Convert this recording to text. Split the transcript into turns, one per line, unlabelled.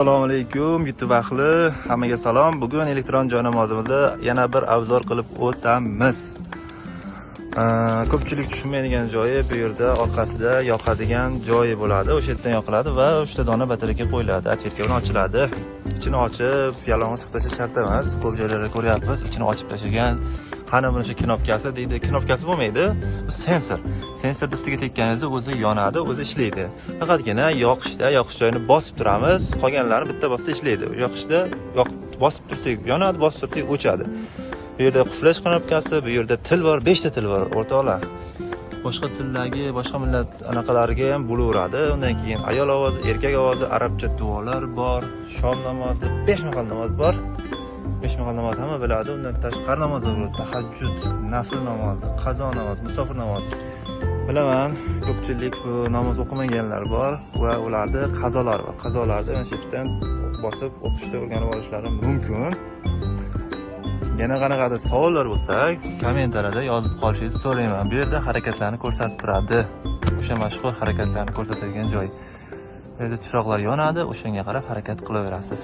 Assalomu alaykum, YouTube ahli, hammaga salom. Bugun elektron joynamozimizni yana bir обзор qilib o'tamiz. Ko'pchilik tushunmaydigan joyi, bu yerda orqasida yoqadigan joyi bo'ladi. O'sha yerdan yoqiladi va 3 ta dona batareyka qo'yiladi. Отвертка bilan ochiladi. Ichini ochib, yalang'och qilib tashlash shart emas. Ko'p joylarda ko'ryapmiz, ichini ochib tashlagan. Qani buni shu knopkasi deydi. Knopkasi bo'lmaydi. Bu sensor. Sensorni ustiga tekkaningizda o'zi yonadi, o'zi ishlaydi. Faqatgina yoqishda yoqish joyini bosib turamiz, qolganlari bitta bossa ishlaydi. Yoqishda yoqib bosib tursak yonadi, bosib tursak o'chadi. Bu yerda qulflash knopkasi, bu yerda til bor, 5 ta til bor, o'rtoqlar. Boshqa tildagi, boshqa millat anaqalariga ham bo'laveradi. Undan keyin ayol ovozi, erkak ovozi, arabcha duolar bor, shom namozi, 5 mahal namoz bor. 5 mahal namoz hamma biladi. Undan tashqari namozlar bor. Tahajjud, nafl namozi, qazo namozi, musofir namozi. Bilaman, ko'pchilik bu namoz o'qimaganlar bor va ularda qazolar bor. Qazolarni mana shu yerdan bosib o'qishda o'rganib olishlari mumkin. Yana qanaqadir savollar bo'lsa, kommentariyada yozib qolishingizni so'rayman. Bu yerda harakatlarni ko'rsatib turadi. O'sha mashhur harakatlarni ko'rsatadigan joy. Bu yerda chiroqlar yonadi, o'shanga qarab harakat qilaverasiz.